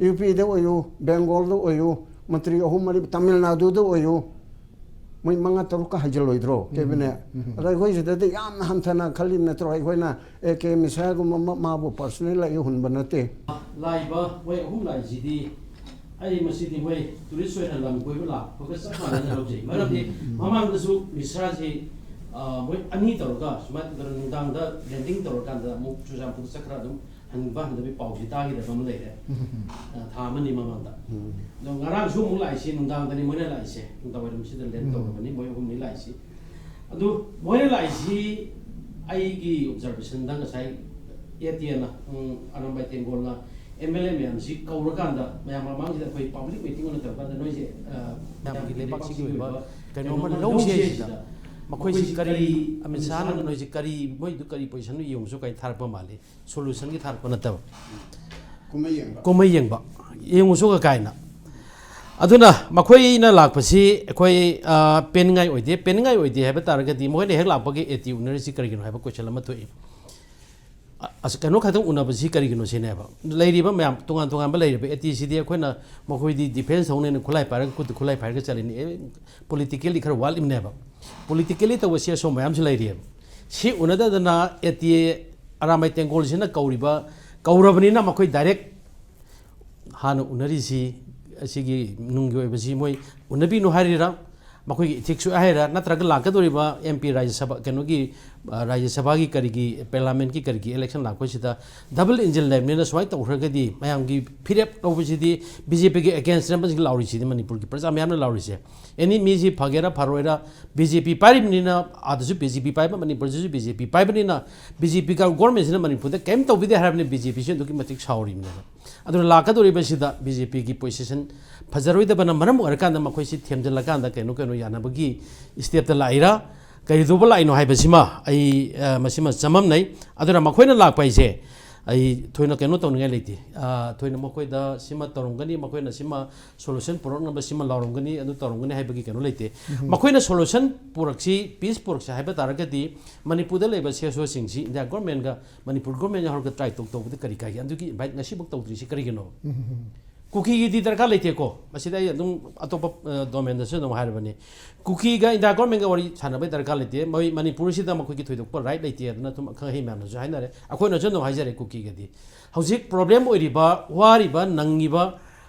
ꯌꯨ ꯄꯤꯗ ꯑꯣꯏꯌꯨ, ꯕꯦꯡꯒꯣꯜꯗ ꯑꯣꯏꯌꯨ, ꯃꯟꯇ꯭ꯔꯤ ꯑꯍꯨꯝ ꯃꯔꯤ, ꯇꯥꯃꯤꯜ ꯅꯥꯗꯨꯗ ꯑꯣꯏꯌꯨ, ꯃꯣꯏ ꯃꯉꯥ ꯇꯔꯨꯛꯀ ꯍꯥꯏꯖꯤꯜꯂꯣꯏꯗ꯭ꯔꯣ, ꯀꯦꯕꯤꯅꯦꯠ? ꯑꯗꯣ ꯑꯩꯈꯣꯏ ꯁꯤꯗꯗꯤ ꯌꯥꯝꯅ ꯍꯟꯊꯅ ꯈꯜꯂꯤ ꯅꯠꯇ꯭ꯔꯣ? ꯑꯩꯈꯣꯏꯅ ꯑꯦ ꯀꯦ ꯃꯤꯁ꯭ꯔꯥꯒꯨꯝꯕ ꯑꯃ ꯃꯥꯕꯨ ꯄꯔꯁꯅꯦꯜ ꯑꯩ ꯍꯨꯟꯕ ꯅꯠꯇꯦ꯫ ꯂꯥꯛꯏꯕ ꯃꯣꯏ ꯑꯍꯨꯝ ꯂꯥꯛꯏꯁꯤꯗꯤ ꯑꯩ ꯃꯁꯤꯗꯤ ꯃꯣꯏ ꯇꯨꯔꯤꯁ ꯑꯣꯏꯅ ꯂꯝ ꯀꯣꯏꯕ ꯂꯥꯛꯄꯒ ꯆꯞ ꯃꯥꯟꯅꯅ ꯂꯧꯖꯩ꯫ ꯃꯔꯝꯗꯤ ꯃꯃꯥꯡꯗꯁꯨ ꯃꯤꯁ꯭ꯔꯥꯁꯤ, ꯑ, ꯃꯣꯏ ꯑꯅꯤ ꯇꯧꯔꯒ ꯁꯨꯃꯥꯏꯅ ꯇꯧꯗꯅ ꯅꯨꯡꯗꯥꯡꯗ ꯂꯦꯟꯗꯤꯡ ꯇꯧꯔꯀꯥꯟꯗ ꯑꯃꯨꯛ ꯆꯨꯔꯆꯥꯟꯄꯨꯔꯗ ꯆꯠꯈ꯭ꯔ ꯑꯗꯨꯝ ꯍꯟꯕ ꯍꯟꯗꯕꯒꯤ ꯄꯥꯎꯁꯤ ꯇꯥꯈꯤꯗꯕ ꯑꯃ ꯂꯩꯔꯦ꯫ ꯑ, ꯊꯥ ꯑꯃꯅꯤ ꯃꯃꯥꯡꯗ꯫ ꯑꯗꯣ ꯉꯔꯥꯡꯁꯨ ꯑꯃꯨꯛ ꯂꯥꯛꯏꯁꯤ ꯅꯨꯡꯗꯥꯡꯗꯅꯤ ꯃꯣꯏꯅ ꯂꯥꯛꯏꯁꯦ, ꯅꯨꯡꯗꯥꯡ ꯋꯥꯏꯔꯝꯁꯤꯗ ꯂꯦꯟ ꯇꯧꯔꯕꯅꯤ ꯃꯣꯏ ꯑꯍꯨꯝꯅꯤ ꯂꯥꯛꯏꯁꯤ꯫ ꯑꯗꯨ ꯃꯣꯏꯅ ꯂꯥꯛꯏꯁꯤ ꯑꯩꯒꯤ observationꯗ ꯉꯁꯥꯏ ꯑꯦ ꯇꯤ ꯑꯦꯅ, ꯎꯝ, ꯑꯔꯥꯝꯕꯥꯏ ꯇꯦꯡꯒꯣꯜꯅ ꯑꯦꯝ ꯑꯦꯜ ꯑꯦ ꯃꯌꯥꯝꯁꯤ ꯀꯧꯔꯀꯥꯟꯗ ꯃꯌꯥꯝ ꯃꯃꯥꯡꯁꯤꯗ ꯑꯩꯈꯣꯏ public meeting ꯑꯣꯏꯅ ꯇꯧꯔꯀꯥꯟꯗ ꯅꯣꯏꯁꯦ, ꯑ, ꯃꯌꯥꯝꯒꯤ ꯂꯩꯕꯥꯛꯁꯤꯒꯤ ꯑꯣꯏꯕ ꯀꯩꯅꯣꯝꯃ ꯂꯧꯁꯦ ꯍꯥꯏꯁꯤꯗ ꯃꯈꯣꯏꯁꯤ ꯀꯔꯤ, ꯑꯃꯤꯠ ꯁꯥꯍꯅ ꯅꯣꯏꯁꯤ ꯀꯔꯤ, ꯃꯣꯏꯗꯨ ꯀꯔꯤ positionꯗ ꯌꯦꯡꯉꯨꯁꯨ ꯀꯥꯏꯅ ꯊꯥꯔꯛꯄ ꯃꯥꯜꯂꯤ꯫ Solutionꯒꯤ ꯊꯥꯔꯛꯄ ꯅꯠꯇꯕ꯫ ꯀꯨꯝꯍꯩ ꯌꯦꯡꯕ꯫ ꯀꯨꯝꯍꯩ ꯌꯦꯡꯕ꯫ ꯌꯦꯡꯉꯨꯁꯨ ꯀꯥꯏꯅ꯫ ꯑꯗꯨꯅ ꯃꯈꯣꯏꯅ ꯂꯥꯛꯄꯁꯤ ꯑꯩꯈꯣꯏ, ꯑ, ꯄꯦꯟꯅꯤꯡꯉꯥꯏ ꯑꯣꯏꯗꯦ꯫ ꯄꯦꯟꯅꯤꯡꯉꯥꯏ ꯑꯣꯏꯗꯦ ꯍꯥꯏꯕ ꯇꯥꯔꯒꯗꯤ ꯃꯈꯣꯏꯅ ꯍꯦꯛ ꯂꯥꯛꯄꯒ ꯑꯦ ꯇꯤ ꯎꯅꯔꯤꯁꯤ ꯀꯔꯤꯒꯤꯅꯣ ꯍꯥꯏꯕ question ꯑꯃ ꯊꯣꯛꯏ꯫ ꯑ-, ꯑꯁ, ꯀꯩꯅꯣ ꯈꯛꯇꯪ ꯎꯅꯕꯁꯤ ꯀꯔꯤꯒꯤꯅꯣ ꯁꯤꯅꯦꯕ꯫ ꯂꯩꯔꯤꯕ ꯃꯌꯥꯝ ꯇꯣꯉꯥꯟ ꯇꯣꯉꯥꯟꯕ ꯂꯩꯔꯤꯕ ꯑꯦ ꯇꯤꯁꯤꯗꯤ ꯑꯩꯈꯣꯏꯅ ꯃꯈꯣꯏꯗꯤ defence ꯇꯧꯅꯦꯅ ꯈꯨꯠꯂꯥꯏ ꯄꯥꯏꯔꯒ, ꯈꯨꯠꯇ ꯈꯨꯠꯂꯥꯏ ꯄꯥꯏꯔꯒ ꯆꯠꯂꯤꯅꯤ꯫ ꯑꯦ, politically ꯈꯔ ꯋꯥꯠꯂꯤꯕꯅꯦꯕ꯫ Politically ꯇꯧꯕ ꯁꯤ ꯑꯁꯣꯝ ꯃꯌꯥꯝꯁꯨ ꯂꯩꯔꯤꯑꯕ꯫ ꯁꯤ ꯎꯅꯗꯗꯅ ꯑꯦ ꯇꯤ ꯑꯦ ꯑꯔꯥꯝꯕꯥꯏ ꯇꯦꯡꯒꯣꯜꯁꯤꯅ ꯀꯧꯔꯤꯕ, ꯀꯧꯔꯕꯅꯤꯅ ꯃꯈꯣꯏ direct ꯍꯥꯟꯅ ꯎꯅꯔꯤꯁꯤ, ꯑꯁꯤꯒꯤ ꯅꯨꯡꯒꯤ ꯑꯣꯏꯕꯁꯤ ꯃꯣꯏ ꯎꯅꯕꯤꯅꯨ ꯍꯥꯏꯔꯤꯔꯥ, ꯃꯈꯣꯏꯒꯤ ethics ꯁꯣꯛꯑꯦ ꯍꯥꯏꯔꯤꯔꯥ, ꯅꯠꯇ꯭ꯔꯒ ꯂꯥꯛꯀꯗꯧꯔꯤꯕ ꯑꯦꯝ ꯄꯤ ꯔꯥꯖ꯭ꯌ ꯁꯚꯥ, ꯀꯩꯅꯣꯒꯤ, ꯑ, ꯔꯥꯖ꯭ꯌ ꯁꯚꯥꯒꯤ ꯀꯔꯤꯒꯤ, parliamentꯀꯤ ꯀꯔꯤꯒꯤ election ꯂꯥꯛꯄꯁꯤꯗ double engine ꯂꯩꯕꯅꯤꯅ ꯁꯨꯃꯥꯏꯅ ꯇꯧꯈ꯭ꯔꯒꯗꯤ ꯃꯌꯥꯝꯒꯤ ꯐꯤꯔꯦꯞ ꯂꯧꯕꯁꯤꯗꯤ ꯕꯤ ꯖꯦ ꯄꯤꯒꯤ against ꯑꯃꯁꯤ ꯂꯥꯎꯔꯤꯁꯤꯗꯤ ꯃꯅꯤꯄꯨꯔꯒꯤ ꯄ꯭ꯔꯖꯥ ꯃꯌꯥꯝꯅ ꯂꯥꯎꯔꯤꯁꯦ꯫ Any ꯃꯤꯁꯤ ꯐꯒꯦꯔꯥ ꯐꯔꯣꯏꯔꯥ ꯕꯤ ꯖꯦ ꯄꯤ ꯄꯥꯏꯔꯤꯕꯅꯤꯅ, ꯑꯥꯗꯁꯨ ꯕꯤ ꯖꯦ ꯄꯤ ꯄꯥꯏꯕ, ꯃꯅꯤꯄꯨꯔꯗꯁꯨ ꯕꯤ ꯖꯦ ꯄꯤ ꯄꯥꯏꯕꯅꯤꯅ ꯕꯤ ꯖꯦ ꯄꯤ ꯒ-, governmentꯁꯤꯅ ꯃꯅꯤꯄꯨꯔꯗ ꯀꯔꯤꯝ ꯇꯧꯕꯤꯗꯦ ꯍꯥꯏꯔꯕꯅꯤꯅ ꯕꯤ ꯖꯦ ꯄꯤꯁꯤ ꯑꯗꯨꯛꯀꯤ ꯃꯇꯤꯛ ꯁꯥꯎꯔꯤꯕꯅꯦꯕ꯫ ꯑꯗꯨꯅ ꯂꯥꯛꯀꯗꯧꯔꯤꯕꯁꯤꯗ ꯕꯤ ꯖꯦ ꯄꯤꯒꯤ position ꯐꯖꯔꯣꯏꯗꯕꯅ ꯃꯔꯝ ꯑꯣꯏꯔꯀꯥꯟꯗ ꯃꯈꯣꯏꯁꯤ ꯊꯦꯝꯖꯤꯜꯂꯀꯥꯟꯗ ꯀꯩꯅꯣ ꯀꯩꯅꯣ ꯌꯥꯅꯕꯒꯤ stepꯇ ꯂꯥꯛꯏꯔꯥ, ꯀꯔꯤꯗꯧꯕ ꯂꯥꯛꯏꯅꯣ ꯍꯥꯏꯕꯁꯤꯃ ꯑꯩ, ꯑ, ꯃꯁꯤꯃ ꯆꯃꯝꯅꯩ꯫ ꯑꯗꯨꯅ ꯃꯈꯣꯏꯅ ꯂꯥꯛꯄ ꯍꯥꯏꯁꯦ ꯑꯩ ꯊꯣꯏꯅ ꯀꯩꯅꯣ ꯇꯧꯅꯤꯡꯉꯥꯏ ꯂꯩꯇꯦ꯫ ꯑ, ꯊꯣꯏꯅ ꯃꯈꯣꯏꯗ ꯁꯤꯃ ꯇꯧꯔꯝꯒꯅꯤ, ꯃꯈꯣꯏꯅ ꯁꯤꯃ solution ꯄꯨꯔꯛꯅꯕ ꯁꯤꯃ ꯂꯥꯎꯔꯝꯒꯅꯤ, ꯑꯗꯨ ꯇꯧꯔꯝꯒꯅꯤ ꯍꯥꯏꯕꯒꯤ ꯀꯩꯅꯣ ꯂꯩꯇꯦ꯫ ꯃꯈꯣꯏꯅ solution ꯄꯨꯔꯛꯁꯤ, peace ꯄꯨꯔꯛꯁꯤ ꯍꯥꯏꯕ ꯇꯥꯔꯒꯗꯤ ꯃꯅꯤꯄꯨꯔꯗ ꯂꯩꯕ ꯁꯤ ꯑꯦꯁ ꯑꯣꯁꯤꯡꯁꯤ ꯏꯟꯗꯤꯌꯥ governmentꯒ ꯃꯅꯤꯄꯨꯔ government ꯌꯥꯎꯔꯒ try ꯇꯧ-, ꯇꯧꯕꯗ ꯀꯔꯤ ꯀꯥꯏꯒꯦ? ꯑꯗꯨꯒꯤ invite ꯉꯁꯤꯐꯥꯎ ꯇꯧꯗ꯭ꯔꯤꯁꯤ ꯀꯔꯤꯒꯤꯅꯣ? ꯀꯨꯀꯤꯒꯤꯗꯤ ꯗꯔꯀꯥꯔ ꯂꯩꯇꯦꯀꯣ꯫ ꯃꯁꯤꯗ ꯑꯩ ꯑꯗꯨꯝ ꯑꯇꯣꯞꯄ, ꯑ, domainꯗꯁꯨ ꯑꯗꯨꯝ ꯍꯥꯏꯔꯕꯅꯤ꯫ ꯀꯨꯀꯤꯒ ꯏꯟꯗꯤꯌꯥ governmentꯒ ꯋꯥꯔꯤ ꯁꯥꯟꯅꯕꯒꯤ ꯗꯔꯀꯥꯔ ꯂꯩꯇꯦ꯫ ꯃꯣꯏ ꯃꯅꯤꯄꯨꯔꯁꯤꯗ ꯃꯈꯣꯏꯒꯤ ꯊꯣꯏꯗꯣꯛꯄ right ꯂꯩꯇꯦ ꯑꯗꯨꯅ ꯑꯗꯨꯝ ꯑꯈꯪ ꯑꯍꯩ ꯃꯌꯥꯝꯅꯁꯨ ꯍꯥꯏꯅꯔꯦ꯫ ꯑꯩꯈꯣꯏꯅꯁꯨ ꯑꯗꯨꯝ ꯍꯥꯏꯖꯔꯦ ꯀꯨꯀꯤꯒꯗꯤ꯫ ꯍꯧꯖꯤꯛ problem ꯑꯣꯏꯔꯤꯕ, ꯋꯥꯔꯤꯕ, ꯅꯪꯉꯤꯕ,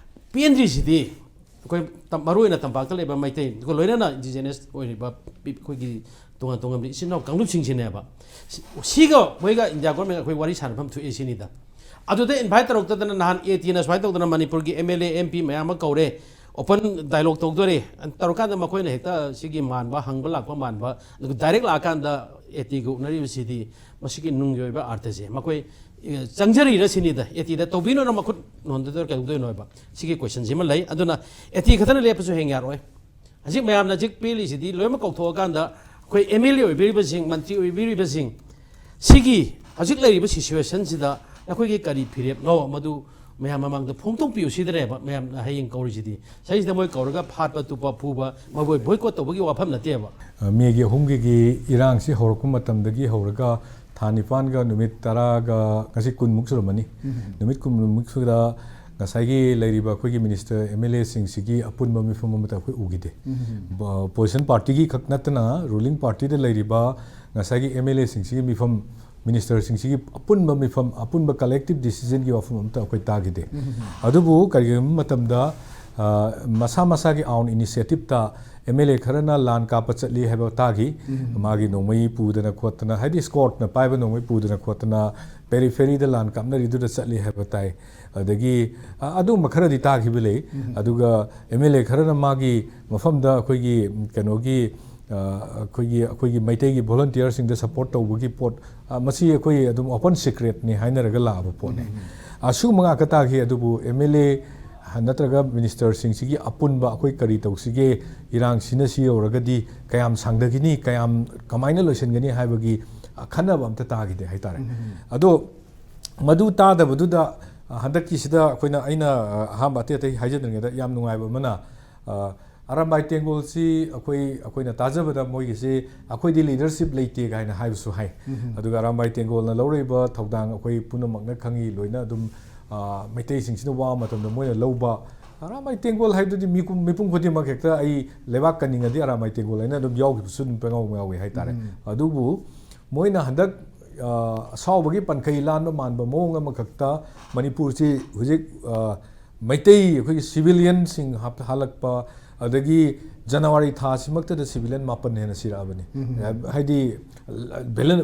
ꯄꯦꯟꯗ꯭ꯔꯤꯁꯤꯗꯤ ꯑꯩꯈꯣꯏ ꯇꯝ-, ꯃꯔꯨꯑꯣꯏꯅ ꯇꯝꯄꯥꯛꯇ ꯂꯩꯕ ꯃꯩꯇꯩ, ꯑꯗꯨꯒ ꯂꯣꯏꯅꯅ indigenous ꯑꯣꯏꯔꯤꯕ ꯄꯤ-, ꯑꯩꯈꯣꯏꯒꯤ ꯇꯣꯉꯥꯟ ꯇꯣꯉꯥꯟꯕ ꯏꯆꯤꯟ ꯏꯅꯥꯎ ꯀꯥꯡꯂꯨꯞꯁꯤꯡꯁꯤꯅꯦꯕ꯫ ꯁꯤ-, ꯁꯤꯒ ꯃꯣꯏꯒ ꯏꯟꯗꯤꯌꯥ government ꯑꯩꯈꯣꯏ ꯋꯥꯔꯤ ꯁꯥꯟꯅꯐꯝ ꯊꯣꯛꯑꯦ ꯁꯤꯅꯤꯗ꯫ ꯑꯗꯨꯗ ꯏꯟꯚꯥꯏꯠ ꯇꯧꯔꯛꯇꯗꯅ ꯅꯍꯥꯟ ꯑꯦ ꯇꯤꯅ ꯁꯨꯃꯥꯏꯅ ꯇꯧꯗꯅ ꯃꯅꯤꯄꯨꯔꯒꯤ M L A, M P ꯃꯌꯥꯝ ꯑꯃ ꯀꯧꯔꯦ, ꯑꯣꯄꯟ ꯗꯥꯏꯂꯣꯒ ꯇꯧꯗꯣꯔꯦ꯫ ꯇꯧꯔꯀꯥꯟꯗ ꯃꯈꯣꯏꯅ ꯍꯦꯛꯇ ꯁꯤꯒꯤ ꯃꯥꯟꯕ, ꯍꯪꯕ ꯂꯥꯛꯄ ꯃꯥꯟꯕ, ꯑꯗꯨꯒ ꯗꯥꯏꯔꯦꯛ ꯂꯥꯛꯑꯀꯥꯟꯗ ꯑꯦ ꯇꯤꯒ ꯎꯅꯔꯤꯕꯁꯤꯗꯤ ꯃꯁꯤꯒꯤ ꯅꯨꯡꯒꯤ ꯑꯣꯏꯕ ꯑꯥꯔꯊꯁꯦ ꯃꯈꯣꯏ, ꯑꯦ, ꯆꯪꯖꯔꯤꯔ ꯁꯤꯅꯤꯗ꯫ ꯑꯦ ꯇꯤꯗ ꯇꯧꯕꯤꯅꯣꯅ ꯃꯈꯨꯠ ꯅꯣꯟꯗꯗꯣꯏꯔ ꯀꯩꯗꯧꯗꯣꯏꯅꯣ ꯍꯥꯏꯕ ꯁꯤꯒꯤ ꯀꯣꯏꯁꯟꯁꯤꯃ ꯂꯩ꯫ ꯑꯗꯨꯅ ꯑꯦ ꯇꯤ ꯈꯛꯇꯅ ꯂꯦꯞꯄꯁꯨ ꯍꯦꯡ ꯌꯥꯔꯣꯏ꯫ ꯍꯧꯖꯤꯛ ꯃꯌꯥꯝꯅ ꯍꯧꯖꯤꯛ ꯄꯦꯜꯂꯤꯁꯤꯗꯤ ꯂꯣꯏꯅꯃꯛ ꯀꯧꯊꯣꯛꯑꯀꯥꯟꯗ ꯑꯩꯈꯣꯏ ꯑꯦꯝ ꯑꯦꯜ ꯑꯦ ꯑꯣꯏꯕꯤꯔꯤꯕꯁꯤꯡ, ꯃꯟꯇ꯭ꯔꯤ ꯑꯣꯏꯕꯤꯔꯤꯕꯁꯤꯡ, ꯁꯤꯒꯤ ꯍꯧꯖꯤꯛ ꯂꯩꯔꯤꯕ ꯁꯤꯆꯨꯋꯦꯁꯟꯁꯤꯗ ꯅꯈꯣꯏꯒꯤ ꯀꯔꯤ ꯐꯤꯔꯦꯞꯅꯣ, ꯃꯗꯨ ꯃꯌꯥꯝ ꯃꯃꯥꯡꯗ ꯐꯣꯡꯗꯣꯛꯄꯤꯌꯨ ꯁꯤꯗꯅꯦꯕ ꯃꯌꯥꯝꯅ ꯍꯌꯦꯡ ꯀꯧꯔꯤꯁꯤꯗꯤ꯫ ꯁꯤꯁꯤꯗ ꯃꯣꯏ ꯀꯧꯔꯒ ꯐꯥꯠꯄ ꯇꯨꯞꯄ ꯐꯨꯕ, ꯃꯈꯣꯏ ꯕꯣꯏꯀꯣꯠ ꯇꯧꯕꯒꯤ ꯋꯥꯐꯝ ꯅꯠꯇꯦꯕ꯫ ꯑ, ꯃꯦꯒꯤ ꯑꯍꯨꯝꯒꯤ ꯏꯔꯥꯡꯁꯤ ꯍꯧꯔꯛꯄ ꯃꯇꯝꯗꯒꯤ ꯍꯧꯔꯒ ꯊꯥ ꯅꯤꯄꯥꯟꯒ ꯅꯨꯃꯤꯠ ꯇꯔꯥꯒ, ꯉꯁꯤ ꯀꯨꯟꯃꯨꯛ ꯁꯨꯔꯝꯃꯅꯤ꯫ ꯎꯝ꯫ ꯅꯨꯃꯤꯠ ꯀꯨꯟꯃꯨꯛ ꯁꯨꯗ ꯉꯁꯥꯏꯒꯤ ꯂꯩꯔꯤꯕ ꯑꯩꯈꯣꯏꯒꯤ ꯃꯤꯅꯤꯁꯇꯔ, ꯑꯦꯝ ꯑꯦꯜ ꯑꯦꯁꯤꯡꯁꯤꯒꯤ ꯑꯄꯨꯟꯕ ꯃꯤꯐꯝ ꯑꯃꯠꯇ ꯑꯩꯈꯣꯏ ꯎꯈꯤꯗꯦ꯫ ꯎꯝ꯫ ꯕ-, ꯑꯣꯄꯣꯖꯤꯁꯟ ꯄꯥꯔꯇꯤꯒꯤ ꯈꯛ ꯅꯠꯇꯅ ꯔꯨꯂꯤꯡ ꯄꯥꯔꯇꯤꯗ ꯂꯩꯔꯤꯕ ꯉꯁꯥꯏꯒꯤ ꯑꯦꯝ ꯑꯦꯜ ꯑꯦꯁꯤꯡꯁꯤꯒꯤ ꯃꯤꯐꯝ, ꯃꯤꯅꯤꯁꯇꯔꯁꯤꯡꯁꯤꯒꯤ ꯑꯄꯨꯟꯕ ꯃꯤꯐꯝ, ꯑꯄꯨꯟꯕ ꯀꯂꯦꯛꯇꯤꯞ ꯗꯤꯁꯤꯖꯟꯒꯤ ꯋꯥꯐꯝ ꯑꯃꯠꯇ ꯑꯩꯈꯣꯏ ꯇꯥꯈꯤꯗꯦ꯫ ꯎꯝ꯫ ꯑꯗꯨꯕꯨ ꯀꯔꯤꯒꯨꯝꯕ ꯃꯇꯝꯗ, ꯑ, ꯃꯁꯥ ꯃꯁꯥꯒꯤ ꯑꯥꯎꯟ ꯏꯅꯤꯁꯤꯌꯦꯇꯤꯞꯇ ꯑꯦꯝ ꯑꯦꯜ ꯑꯦ ꯈꯔꯅ ꯂꯥꯟ ꯀꯥꯞꯄ ꯆꯠꯂꯤ ꯍꯥꯏꯕ ꯇꯥꯈꯤ꯫ ꯎꯝ꯫ ꯃꯥꯒꯤ ꯅꯣꯡꯃꯩ ꯄꯨꯗꯅ ꯈꯣꯠꯇꯅ, ꯍꯥꯏꯗꯤ ꯏꯁꯀꯣꯔꯠꯅ ꯄꯥꯏꯕ ꯅꯣꯡꯃꯩ ꯄꯨꯗꯅ ꯈꯣꯠꯇꯅ ꯄꯦꯔꯤꯐꯦꯔꯤꯗ ꯂꯥꯟ ꯀꯥꯞꯅꯔꯤꯗꯨꯗ ꯆꯠꯂꯤ ꯍꯥꯏꯕ ꯇꯥꯏ꯫ ꯑꯗꯒꯤ, ꯑ, ꯑꯗꯨꯒꯨꯝꯕ ꯈꯔꯗꯤ ꯇꯥꯈꯤꯕ ꯂꯩ꯫ ꯎꯝ꯫ ꯑꯗꯨꯒ ꯑꯦꯝ ꯑꯦꯜ ꯑꯦ ꯈꯔꯅ ꯃꯥꯒꯤ ꯃꯐꯝꯗ ꯑꯩꯈꯣꯏꯒꯤ, ꯀꯩꯅꯣꯒꯤ, ꯑ, ꯑꯩꯈꯣꯏꯒꯤ, ꯑꯩꯈꯣꯏꯒꯤ ꯃꯩꯇꯩꯒꯤ ꯚꯣꯂꯟꯇꯤꯌꯔꯁꯤꯡꯗ ꯁꯄꯣꯔꯠ ꯇꯧꯕꯒꯤ ꯄꯣꯠ, ꯑ, ꯃꯁꯤ ꯑꯩꯈꯣꯏ ꯑꯗꯨꯝ ꯑꯣꯄꯟ ꯁꯤꯀ꯭ꯔꯦꯠꯅꯤ ꯍꯥꯏꯅꯔꯒ ꯂꯥꯛꯑꯕ ꯄꯣꯠꯅꯤ꯫ ꯎꯝ꯫ ꯑꯁꯤꯒꯨꯝꯕ ꯉꯥꯛꯇ ꯇꯥꯈꯤ꯫ ꯑꯗꯨꯕꯨ ꯑꯦꯝ ꯑꯦꯜ ꯑꯦ ꯅꯠꯇ꯭ꯔꯒ ꯃꯤꯅꯤꯁꯇꯔꯁꯤꯡꯁꯤꯒꯤ ꯑꯄꯨꯟꯕ ꯑꯩꯈꯣꯏ ꯀꯔꯤ ꯇꯧꯁꯤꯒꯦ, ꯏꯔꯥꯡꯁꯤꯅ ꯁꯤ ꯌꯧꯔꯒꯗꯤ ꯀꯌꯥꯝ ꯁꯥꯡꯊꯈꯤꯅꯤ, ꯀꯌꯥꯝ, ꯀꯃꯥꯏꯅ ꯂꯣꯏꯁꯤꯟꯒꯅꯤ ꯍꯥꯏꯕꯒꯤ, ꯑ, ꯈꯟꯅꯕ ꯑꯝꯇ ꯇꯥꯈꯤꯗꯦ ꯍꯥꯏꯇꯥꯔꯦ꯫ ꯎꯝ꯫ ꯑꯗꯣ ꯃꯗꯨ ꯇꯥꯗꯕꯗꯨꯗ, ꯑ, ꯍꯟꯗꯛꯀꯤꯁꯤꯗ ꯑꯩꯈꯣꯏꯅ, ꯑꯩꯅ, ꯑ, ꯑꯍꯥꯟꯕ ꯑꯇꯩ ꯑꯇꯩ ꯍꯥꯏꯖꯗ꯭ꯔꯤꯉꯩꯗ ꯌꯥꯝ ꯅꯨꯡꯉꯥꯏꯕ ꯑꯃꯅ, ꯑ, ꯑꯔꯥꯝꯕꯥꯏ ꯇꯦꯡꯒꯣꯜꯁꯤ ꯑꯩꯈꯣꯏ, ꯑꯩꯈꯣꯏꯅ ꯇꯥꯖꯕꯗ ꯃꯣꯏꯒꯤꯁꯤ "ꯑꯩꯈꯣꯏꯗꯤ ꯂꯤꯗꯔꯁꯤꯞ ꯂꯩꯇꯦ" ꯀꯥꯏꯅ ꯍꯥꯏꯕꯁꯨ ꯍꯥꯏ꯫ ꯎꯝ꯫ ꯑꯗꯨꯒ ꯑꯔꯥꯝꯕꯥꯏ ꯇꯦꯡꯒꯣꯜꯅ ꯂꯧꯔꯛꯏꯕ ꯊꯧꯗꯥꯡ ꯑꯩꯈꯣꯏ ꯄꯨꯝꯅꯃꯛꯅ ꯈꯪꯉꯤ, ꯂꯣꯏꯅ ꯑꯗꯨꯝ, ꯑ, ꯃꯩꯇꯩꯁꯤꯡꯁꯤꯅ ꯋꯥꯕ ꯃꯇꯝꯗ ꯃꯣꯏꯅ ꯂꯧꯕ꯫ ꯑꯔꯥꯝꯕꯥꯏ ꯇꯦꯡꯒꯣꯜ ꯍꯥꯏꯕꯗꯨꯗꯤ ꯃꯤꯄꯨꯝ, ꯃꯤꯄꯨꯝ ꯈꯨꯗꯤꯡꯃꯛ ꯍꯦꯛꯇ "ꯑꯩ ꯂꯩꯕꯥꯛ ꯀꯟꯅꯤꯡꯉꯗꯤ ꯑꯔꯥꯝꯕꯥꯏ ꯇꯦꯡꯒꯣꯜ" ꯍꯥꯏꯅ ꯑꯗꯨꯝ ꯌꯥꯎꯈꯤꯕꯁꯨ ꯑꯗꯨꯝ ꯄꯪꯌꯥꯎ ꯌꯥꯎꯏ ꯍꯥꯏꯇꯥꯔꯦ꯫ ꯎꯝ꯫ ꯑꯗꯨꯕꯨ ꯃꯣꯏꯅ ꯍꯟꯗꯛ, ꯑ, ꯑꯁꯥꯎꯕꯒꯤ ꯄꯟꯈꯩ ꯂꯥꯟꯕ ꯃꯥꯟꯕ ꯃꯑꯣꯡ ꯑꯃꯈꯛꯇ ꯃꯅꯤꯄꯨꯔꯁꯤ ꯍꯧꯖꯤꯛ, ꯑ, ꯃꯩꯇꯩ ꯑꯩꯈꯣꯏꯒꯤ ꯁꯤꯚꯤꯂꯤꯌꯟꯁꯤꯡ ꯍꯥꯞ-, ꯍꯥꯠꯂꯛꯄ, ꯑꯗꯒꯤ ꯖꯅꯋꯥꯔꯤ ꯊꯥꯁꯤꯃꯛꯇꯗ civilian ꯃꯥꯄꯟ ꯍꯦꯟꯅ ꯁꯤꯔꯛꯑꯕꯅꯤ꯫ ꯍꯥꯏꯗꯤ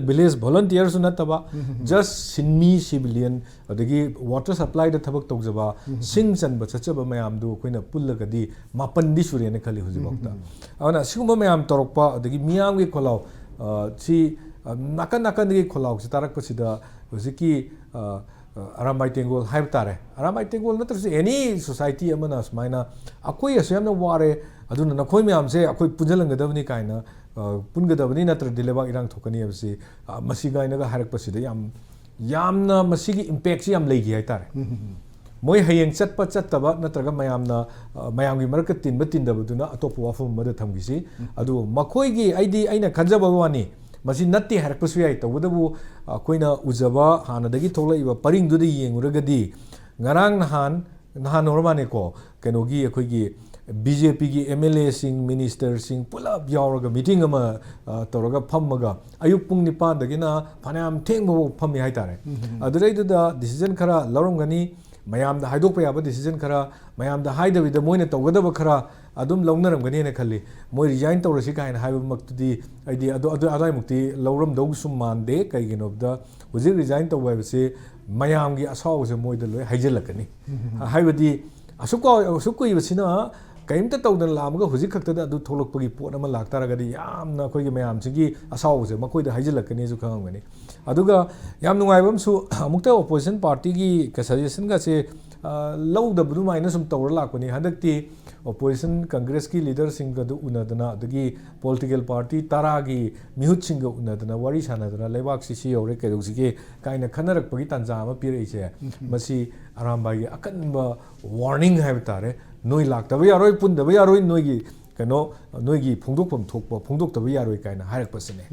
village volunteerꯁꯨ ꯅꯠꯇꯕ, just ꯁꯤꯟꯃꯤ, civilian, ꯑꯗꯒꯤ water supplyꯗ ꯊꯕꯛ ꯇꯧꯖꯕ, ꯁꯤꯡ ꯆꯟꯕ ꯆꯠꯆꯕ ꯃꯌꯥꯝꯗꯨ ꯑꯩꯈꯣꯏꯅ ꯄꯨꯜꯂꯒꯗꯤ ꯃꯥꯄꯟꯗꯤ ꯁꯨꯔꯦꯅ ꯈꯜꯂꯤ ꯍꯧꯖꯤꯛꯐꯥꯎꯗ꯫ ꯑꯗꯨꯅ ꯑꯁꯤꯒꯨꯝꯕ ꯃꯌꯥꯝ ꯇꯧꯔꯛꯄ, ꯑꯗꯒꯤ ꯃꯤꯌꯥꯝꯒꯤ ꯈꯣꯜꯂꯥꯎ, ꯑ, ꯁꯤ, ꯑ, ꯅꯥꯀꯟ ꯅꯥꯀꯟꯗꯒꯤ ꯈꯣꯜꯂꯥꯎꯁꯤ ꯇꯥꯔꯛꯄꯁꯤꯗ ꯍꯧꯖꯤꯛꯀꯤ, ꯑ, ꯑ, ꯑꯔꯥꯝꯕꯥꯏ ꯇꯦꯡꯒꯣꯜ ꯍꯥꯏꯕ ꯇꯥꯔꯦ, ꯑꯔꯥꯝꯕꯥꯏ ꯇꯦꯡꯒꯣꯜ ꯅꯠꯇ꯭ꯔꯁꯨ any society ꯑꯃꯅ ꯁꯨꯃꯥꯏꯅ ꯑꯩꯈꯣꯏ ꯑꯁꯨꯛ ꯌꯥꯝꯅ ꯋꯥꯔꯦ, ꯑꯗꯨꯅ ꯅꯈꯣꯏ ꯃꯌꯥꯝꯁꯦ ꯑꯩꯈꯣꯏ ꯄꯨꯟꯁꯤꯜꯍꯟꯒꯗꯕꯅꯤ ꯀꯥꯏꯅ, ꯑ, ꯄꯨꯟꯒꯗꯕꯅꯤ, ꯅꯠꯇ꯭ꯔꯗꯤ ꯂꯩꯕꯥꯛ ꯏꯔꯥꯡ ꯊꯣꯛꯀꯅꯤ ꯍꯥꯏꯕꯁꯤ, ꯑ, ꯃꯁꯤ ꯀꯥꯏꯅꯒ ꯍꯥꯏꯔꯛꯄꯁꯤꯗ ꯌꯥꯝ, ꯌꯥꯝꯅ ꯃꯁꯤꯒꯤ impactꯁꯤ ꯌꯥꯝ ꯂꯩꯈꯤ ꯍꯥꯏꯇꯥꯔꯦ꯫ ꯃꯣꯏ ꯍꯌꯦꯡ ꯆꯠꯄ ꯆꯠꯇꯕ ꯅꯠꯇ꯭ꯔꯒ ꯃꯌꯥꯝꯅ, ꯑ, ꯃꯌꯥꯝꯒꯤ ꯃꯔꯛꯇ ꯇꯤꯟꯕ ꯇꯤꯟꯗꯕꯗꯨꯅ ꯑꯇꯣꯞꯄ ꯋꯥꯐꯝ ꯑꯃꯗ ꯊꯝꯈꯤꯁꯤ꯫ ꯑꯗꯨꯕꯨ ꯃꯈꯣꯏꯒꯤ, ꯑꯩꯗꯤ, ꯑꯩꯅ ꯈꯟꯖꯕ ꯋꯥꯅꯤ, ꯃꯁꯤ ꯅꯠꯇꯦ ꯍꯥꯏꯔꯛꯄꯁꯨ ꯌꯥꯏ꯫ ꯇꯧꯕꯇꯕꯨ ꯑꯩꯈꯣꯏꯅ ꯎꯖꯕ ꯍꯥꯟꯅꯗꯒꯤ ꯊꯣꯛꯂꯛꯏꯕ ꯄꯔꯤꯡꯗꯨꯗ ꯌꯦꯡꯉꯨꯔꯒꯗꯤ ꯉꯔꯥꯡ ꯅꯍꯥꯟ, ꯅꯍꯥꯟ ꯑꯣꯏꯔ ꯃꯥꯜꯂꯦꯀꯣ, ꯀꯩꯅꯣꯒꯤ ꯑꯩꯈꯣꯏꯒꯤ BJPꯒꯤ MLAꯁꯤꯡ, ministerꯁꯤꯡ ꯄꯨꯂꯞ ꯌꯥꯎꯔꯒ meeting ꯑꯃ, ꯑ, ꯇꯧꯔꯒ ꯐꯝꯃꯒ ꯑꯌꯨꯛ ꯄꯨꯡ ꯅꯤꯄꯥꯟꯗꯒꯤꯅ ꯐꯅꯌꯥꯝ ꯊꯦꯡꯕꯐꯥꯎ ꯐꯝꯃꯤ ꯍꯥꯏꯇꯥꯔꯦ꯫ ꯑꯗꯨꯗꯩꯗꯨꯗ decision ꯈꯔ ꯂꯧꯔꯝꯒꯅꯤ, ꯃꯌꯥꯝꯗ ꯍꯥꯏꯗꯣꯛꯄ ꯌꯥꯕ decision ꯈꯔ, ꯃꯌꯥꯝꯗ ꯍꯥꯏꯗꯕꯤꯗ ꯃꯣꯏꯅ ꯇꯧꯒꯗꯕ ꯈꯔ ꯑꯗꯨꯝ ꯂꯧꯅꯔꯝꯒꯅꯤꯅ ꯈꯜꯂꯤ꯫ ꯃꯣꯏ resign ꯇꯧꯔꯁꯤ ꯀꯥꯏꯅ ꯍꯥꯏꯕꯃꯛꯇꯨꯗꯤ ꯑꯩꯗꯤ ꯑꯗꯨ, ꯑꯗꯨ, ꯑꯗꯨꯋꯥꯏꯃꯨꯛꯇꯤ ꯂꯧꯔꯝꯗꯧꯁꯨ ꯃꯥꯟꯗꯦ꯫ ꯀꯩꯒꯤꯅꯣꯗ ꯍꯧꯖꯤꯛ resign ꯇꯧꯕ ꯍꯥꯏꯕꯁꯤ ꯃꯌꯥꯝꯒꯤ ꯑꯁꯥꯎꯕꯁꯦ ꯃꯣꯏꯗ ꯂꯣꯏ ꯍꯩꯖꯤꯜꯂꯛꯀꯅꯤ꯫ ꯍꯥꯏꯕꯗꯤ ꯑꯁꯨꯛ ꯀꯥꯎ-, ꯑꯁꯨꯛ ꯀꯨꯏꯕꯁꯤꯅ ꯀꯔꯤꯝꯇ ꯇꯧꯗꯅ ꯂꯥꯛꯑꯝꯃꯒ ꯍꯧꯖꯤꯛ ꯈꯛꯇꯗ ꯑꯗꯨ ꯊꯣꯛꯂꯛꯄꯒꯤ ꯄꯣꯠ ꯑꯃ ꯂꯥꯛꯇꯥꯔꯒꯗꯤ ꯌꯥꯝꯅ ꯑꯩꯈꯣꯏꯒꯤ ꯃꯌꯥꯝꯁꯤꯒꯤ ꯑꯁꯥꯎꯕꯁꯦ ꯃꯈꯣꯏꯗ ꯍꯩꯖꯤꯜꯂꯛꯀꯅꯤꯁꯨ ꯈꯪꯉꯝꯒꯅꯤ꯫ ꯑꯗꯨꯒ ꯌꯥꯝ ꯅꯨꯡꯉꯥꯏꯕ ꯑꯃꯁꯨ, ꯑꯃꯨꯛꯇ opposition partyꯒꯤ suggestionꯒꯁꯦ, ꯑ, ꯂꯧꯗꯕ ꯑꯗꯨꯃꯥꯏꯅ ꯁꯨꯝ ꯇꯧꯔ ꯂꯥꯛꯄꯅꯤ꯫ ꯍꯟꯗꯛꯇꯤ opposition Congressꯀꯤ leaderꯁꯤꯡꯒꯗꯨ ꯎꯅꯗꯅ, ꯑꯗꯒꯤ political party ꯇꯔꯥꯒꯤ ꯃꯤꯍꯨꯠꯁꯤꯡꯒ ꯎꯅꯗꯅ, ꯋꯥꯔꯤ ꯁꯥꯟꯅꯗꯅ, ꯂꯩꯕꯥꯛꯁꯤ ꯁꯤ ꯌꯧꯔꯦ, ꯀꯩꯗꯧꯁꯤꯒꯦ ꯀꯥꯏꯅ ꯈꯟꯅꯔꯛꯄꯒꯤ ꯇꯥꯟꯖꯥ ꯑꯃ ꯄꯤꯔꯛꯏꯁꯦ, ꯃꯁꯤ ꯑꯔꯥꯝꯕꯥꯏꯒꯤ ꯑꯀꯟꯕ warning ꯍꯥꯏꯕ ꯇꯥꯔꯦ꯫ ꯅꯣꯏ ꯂꯥꯛꯇꯕ ꯌꯥꯔꯣꯏ, ꯄꯨꯟꯗꯕ ꯌꯥꯔꯣꯏ, ꯅꯣꯏꯒꯤ ꯀꯩꯅꯣ, ꯅꯣꯏꯒꯤ ꯐꯣꯡꯗꯣꯛꯐꯝ ꯊꯣꯛꯄ ꯐꯣꯡꯗꯣꯛꯇꯕ ꯌꯥꯔꯣꯏ ꯀꯥꯏꯅ ꯍꯥꯏꯔꯛꯄꯁꯤꯅꯦ꯫